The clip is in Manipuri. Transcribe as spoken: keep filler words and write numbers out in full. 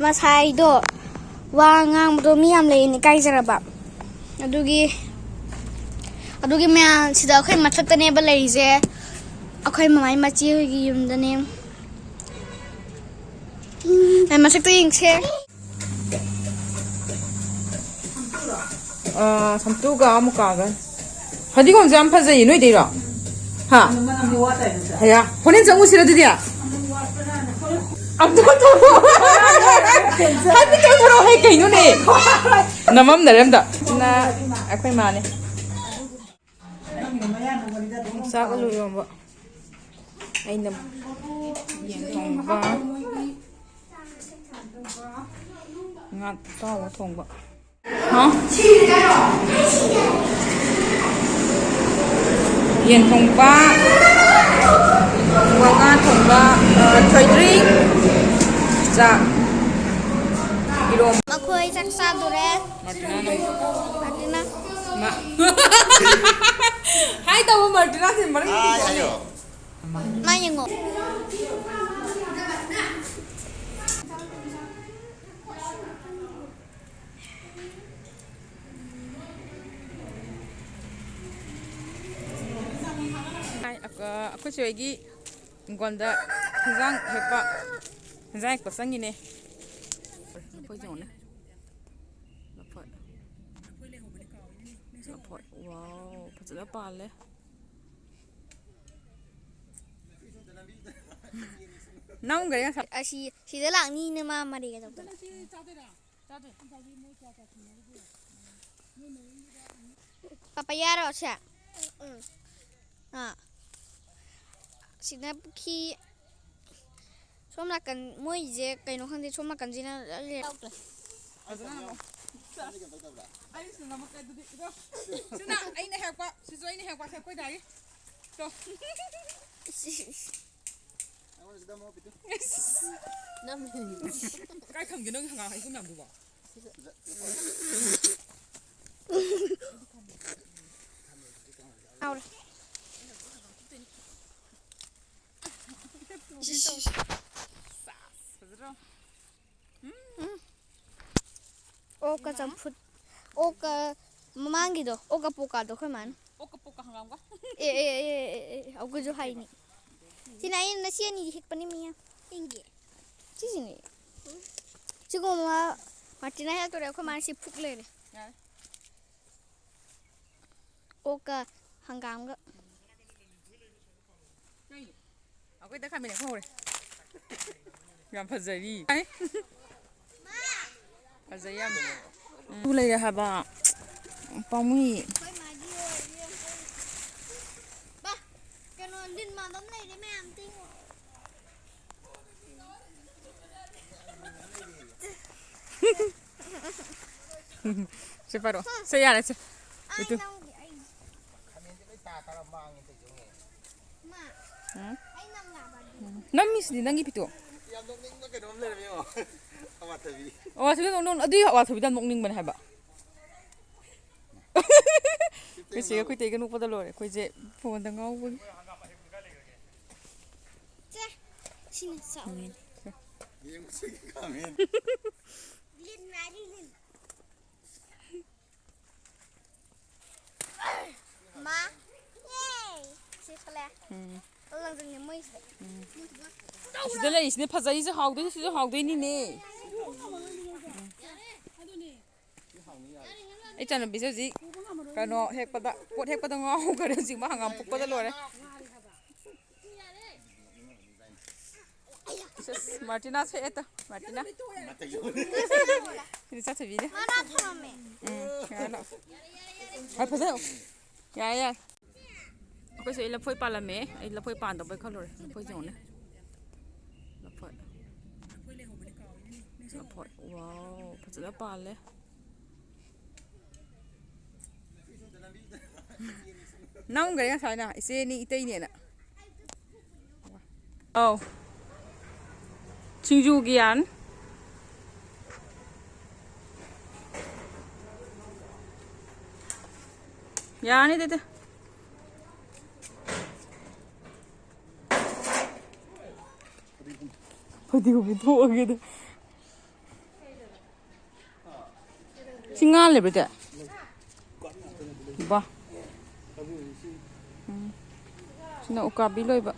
ꯉꯁꯥꯏꯗꯣ ꯋꯥ ꯉꯥꯡꯕꯗꯣ ꯃꯤ ꯌꯥꯝ ꯂꯩꯌꯦꯅ ꯏꯀꯥꯏꯖꯔꯕ꯫ ꯑꯗꯨꯒꯤ, ꯑꯗꯨꯒꯤ ꯃꯌꯥꯝ ꯁꯤꯗ ꯑꯩꯈꯣꯏ ꯃꯊꯛꯇꯅꯦꯕ ꯂꯩꯔꯤꯁꯦ꯫ ꯑꯩꯈꯣꯏ ꯃꯃꯥꯏ ꯃꯆꯦ ꯍꯣꯏꯒꯤ ꯌꯨꯝꯗꯅꯦ꯫ ꯑꯦ, ꯃꯊꯛꯇ ꯌꯦꯡꯁꯦ꯫ ꯑꯥ, ꯁꯝꯇꯨꯒ ꯑꯃꯨꯛꯀꯥꯒ꯫ ꯐꯗꯤꯒꯣꯝꯁꯦ ꯌꯥꯝ ꯐꯖꯩꯌꯦ, ꯅꯣꯏꯗꯩꯔꯣ? ꯍꯥ? ꯍꯌꯥ, ꯍꯣꯔꯦꯟ ꯆꯪꯉꯨꯁꯤꯔ ꯑꯗꯨꯗꯤ? ꯑꯝꯇ ꯇꯧꯔꯣ꯫ ꯍꯥꯏꯐꯦꯠꯇꯪ ꯊꯣꯔꯛꯑꯣ, ꯍꯩ, ꯀꯩꯅꯣꯅꯦ? ꯅꯃꯝꯗꯔꯦ ꯑꯝꯇ꯫ ꯁꯤꯅ ꯑꯩꯈꯣꯏ ꯃꯥꯅꯦ꯫ ꯆꯥꯛ ꯑꯂꯨ ꯏꯔꯣꯝꯕ꯫ ꯑꯩꯅ ꯌꯦꯟ ꯊꯣꯡꯕ, ꯉꯥ ꯑꯇꯥꯎꯕ ꯊꯣꯡꯕ꯫ ꯍꯥ? ꯌꯦꯟ ꯊꯣꯡꯕ, ꯉꯥ ꯊꯣꯡꯕ, ꯑ, ꯊꯣꯏꯗ꯭ꯔꯤꯡ, ꯆꯥꯛ, ꯏꯔꯣꯝꯕ꯫ ꯃꯈꯣꯏ ꯆꯥꯛ ꯆꯥꯗꯣꯔꯦ꯫ ꯃꯥꯔꯇꯤꯅꯥ ꯅꯪ꯫ ꯃꯥꯔꯇꯤꯅꯥ꯫ ꯃꯥ-, ꯍꯥꯏ ꯇꯧꯕ ꯃꯥꯔꯇꯤꯅꯥꯁꯦ ꯃꯔꯝ ꯍꯥꯏ ꯈꯪꯗꯦ꯫ ꯍꯥꯏꯌꯣ꯫ ꯃꯥ ꯌꯦꯡꯉꯣ꯫ ꯑꯩꯈꯣꯏ ꯆꯦ ꯍꯣꯏꯒꯤ ꯍꯤꯡꯒꯣꯜꯗ ꯍꯤꯟꯖꯥꯡ ꯍꯦꯛꯄ, ꯍꯤꯟꯖꯥꯡ ꯍꯦꯛꯄ ꯆꯪꯉꯤꯅꯦ꯫ ꯂꯐꯣꯏ ꯌꯦꯡꯉꯨꯅꯦ꯫ ꯂꯐꯣꯏ꯫ ꯂꯐꯣꯏ꯫ ꯋꯥꯎ, ꯐꯖꯅ ꯄꯥꯜꯂꯦ꯫ ꯅꯝꯈ꯭ꯔꯦ ꯉꯁꯥꯏ꯫ ꯑꯁꯤ, ꯁꯤꯗ ꯂꯥꯛꯅꯤꯅ ꯃꯥ ꯃꯔꯩꯒ ꯇꯧꯗꯅ꯫ ꯄꯥꯄꯥꯌꯥꯔꯣ ꯁꯦ? ꯑꯥ꯫ ꯁꯤꯅ ꯄꯨꯈꯤ꯫ ꯁꯣꯝ ꯅꯥꯀꯟ ꯃꯣꯏꯁꯦ ꯀꯩꯅꯣ ꯈꯪꯗꯦ, ꯁꯣꯝ ꯅꯥꯀꯟꯁꯤꯅ ꯌꯥꯎꯗ꯭ꯔꯦ꯫ ꯑꯗꯨꯅ ꯑꯃꯨꯛ ꯑꯩꯁꯨ ꯉꯝꯃꯛꯀꯦ ꯑꯗꯨꯗꯤ꯫ ꯏꯗꯣ꯫ ꯁꯤꯅ ꯑꯩꯅ ꯍꯦꯛꯄ, ꯁꯤꯁꯨ ꯑꯩꯅ ꯍꯦꯛꯄ, ꯁꯦ ꯑꯩꯈꯣꯏ ꯗꯥꯒꯤ꯫ ꯇꯣ꯫ ꯏꯁ, ꯏꯁ, ꯏꯁ꯫ ꯅꯝꯃꯤꯅꯤ꯫ ꯀꯥꯏ ꯊꯝꯒꯦ ꯅꯪꯒꯤ ꯍꯪꯒꯥꯝ ꯍꯩꯀꯨ ꯃꯌꯥꯝꯗꯨꯕꯣ? ꯍꯥꯎꯔꯦ꯫ ꯁꯥꯁ, ꯐꯖꯗ꯭ꯔꯣ? ꯎꯝ꯫ ꯑꯣꯛꯀ ꯆꯝꯐꯨꯠ꯫ ꯑꯣꯛꯀ ꯃꯃꯥꯡꯒꯤꯗꯣ, ꯑꯣꯛꯀ ꯄꯣꯛꯀꯥꯗꯣ ꯑꯩꯈꯣꯏ ꯃꯥꯅ꯫ ꯑꯣꯛꯀ ꯄꯣꯛꯀ ꯍꯪꯒꯥꯝꯒ꯫ ꯑꯦ, ꯑꯦ, ꯑꯦ, ꯑꯦ, ꯑꯦ, ꯑꯩꯈꯣꯏꯁꯨ ꯍꯥꯏꯅꯤ꯫ ꯁꯤꯅ ꯑꯩꯅ ꯅꯆꯦ ꯑꯅꯤꯒꯤ ꯍꯦꯛꯄꯅꯤ, ꯃꯤꯌꯥ꯫ ꯏꯪꯒꯦ꯫ ꯁꯤꯁꯤꯅꯦ꯫ ꯁꯤꯒꯨꯝꯕ ꯃꯥꯔꯇꯤꯅ ꯍꯦꯛꯇꯣꯔꯦ, ꯑꯩꯈꯣꯏ ꯃꯥꯅ ꯁꯤ ꯐꯨꯛ ꯂꯩꯔꯦ꯫ ꯌꯥꯔꯦ꯫ ꯑꯣꯛꯀ ꯍꯪꯒꯥꯝꯒ꯫ ꯑꯩꯈꯣꯏꯗ ꯈꯥꯃꯦꯟ ꯍꯧꯔꯦ꯫ ꯌꯥꯝ ꯐꯖꯔꯤ꯫ ꯐꯖꯩ ꯌꯥꯝ꯫ ꯎꯝ꯫ ꯂꯩꯔꯦ ꯍꯥꯏꯕ꯫ ꯄꯥꯝꯃꯨꯏ꯫ ꯑꯩꯈꯣꯏ ꯃꯥꯒꯤ ꯑꯣꯏꯔꯗꯤ ꯌꯥꯝ ꯐꯩ꯫ ꯕꯥ, ꯀꯩꯅꯣ, ꯂꯤꯟ ꯃꯥꯟꯕ ꯑꯃ ꯂꯩꯔꯦ ꯃꯌꯥꯝ ꯇꯤꯡꯉꯣ꯫ ꯁꯦ ꯄꯥꯏꯔꯛꯑꯣ꯫ ꯁꯦ ꯌꯥꯔꯦ ꯁꯦ꯫ ꯑꯩ ꯏꯇꯨ꯫ ꯅꯪꯒꯤ, ꯑꯩ꯫ ꯃꯥ, ꯎꯝ? ꯑꯩ ꯅꯪ ꯂꯥꯛꯑꯕ ꯑꯗꯨꯗꯤ? ꯅꯝꯃꯤꯁꯤꯗꯤ ꯅꯪꯒꯤ ꯄꯤꯇꯣ꯫ ꯌꯥꯝ ꯅꯣꯛꯅꯤꯡꯕ ꯀꯩꯅꯣꯝ ꯂꯩꯔꯝꯃꯦ ꯌꯦꯡꯉꯣ꯫ ꯑꯋꯥꯊꯕꯤ꯫ ꯑꯋꯥꯊꯕꯤꯗ ꯅꯣꯛ-, ꯅꯣꯛ-, ꯑꯗꯨꯏ ꯑꯋꯥꯊꯕꯤꯗ ꯌꯥꯝ ꯅꯣꯛꯅꯤꯡꯕꯅꯦ ꯍꯥꯏꯕ꯫ ꯑꯩꯈꯣꯏ ꯆꯦꯒ ꯑꯩꯈꯣꯏ ꯇꯩꯒ ꯅꯣꯛꯄꯗ ꯂꯣꯏꯔꯦ꯫ ꯑꯩꯈꯣꯏꯁꯦ ꯐꯣꯟꯗ ꯉꯥꯎꯕꯒꯤ꯫ ꯁꯦ, ꯁꯤꯅ ꯆꯥꯎꯔꯦ꯫ ꯎꯝ꯫ ꯌꯦꯡꯉꯨꯁꯦ ꯈꯥꯃꯦꯟ꯫ ꯂꯤꯟ ꯃꯥꯔꯤ ꯂꯤꯟ꯫ ꯃꯥ꯫ ꯌꯦ꯫ ꯁꯤ ꯈꯜꯂꯦ꯫ ꯎꯝ꯫ ꯑꯗꯨ ꯂꯪꯖꯪꯉꯦ ꯃꯣꯏꯁꯤꯗ꯫ ꯎꯝ꯫ ꯁꯤꯗ ꯂꯩꯔꯤꯁꯤꯅꯦ ꯐꯖꯩꯁꯦ, ꯍꯥꯎꯗꯣꯏꯁꯦ, ꯁꯤꯁꯨ ꯍꯥꯎꯗꯣꯏꯅꯤꯅꯦ꯫ ꯎꯝ꯫ ꯑꯩ ꯏꯆꯥꯅꯨꯄꯤꯁꯦ ꯍꯧꯖꯤꯛ ꯀꯩꯅꯣ ꯍꯦꯛꯄꯗ, ꯄꯣꯠ ꯍꯦꯛꯄꯗ ꯉꯥꯎꯈ꯭ꯔꯦ ꯍꯧꯖꯤꯛ, ꯃꯥ ꯍꯪꯒꯥꯝ ꯐꯨꯛꯄꯗ ꯂꯣꯏꯔꯦ꯫ ꯏꯁ, ꯏꯁ, ꯃꯥꯔꯇꯤꯅꯥ ꯁꯦ ꯑꯦꯠꯇ, ꯃꯥꯔꯇꯤꯅꯥ꯫ ꯁꯤꯗꯤ ꯆꯥꯊꯕꯤꯅꯦ꯫ ꯃꯥꯅ ꯊꯝꯃꯝꯃꯦ꯫ ꯎꯝ, ꯌꯥꯔꯦ ꯂꯥꯛꯑꯣ꯫ ꯍꯥꯏ, ꯐꯖꯅ꯫ ꯌꯥꯔꯦ, ꯌꯥꯔꯦ꯫ ꯑꯩꯈꯣꯏꯁꯨ ꯑꯩ ꯂꯐꯣꯏ ꯄꯥꯜꯂꯝꯃꯦ꯫ ꯑꯩ ꯂꯐꯣꯏ ꯄꯥꯟꯗꯕꯩ ꯈꯜꯂꯨꯔꯦ꯫ ꯂꯐꯣꯏꯁꯦ ꯌꯦꯡꯉꯨꯅꯦ꯫ ꯂꯐꯣꯏ꯫ ꯂꯐꯣꯏ꯫ ꯋꯥꯎ, ꯐꯖꯅ ꯄꯥꯜꯂꯦ꯫ ꯅꯝꯈ꯭ꯔꯦ ꯉꯁꯥꯏꯅ, ꯏꯆꯦꯅꯤ, ꯏꯇꯩꯅꯦꯅ꯫ ꯑꯧ꯫ ꯁꯤꯡꯖꯨꯒꯤ ꯌꯥꯅꯤ꯫ ꯌꯥꯅꯤ, ꯇꯦꯇꯦ꯫ ꯐꯗꯤꯒꯣꯝ ꯊꯣꯛꯑꯒꯦꯗ꯫ ꯁꯤ ꯉꯥ ꯂꯩꯕ꯭ꯔꯗꯤ? ꯕꯥ꯫ ꯎꯝ꯫ ꯁꯤꯅ ꯎꯀꯥꯕꯤ ꯂꯣꯏꯕ꯫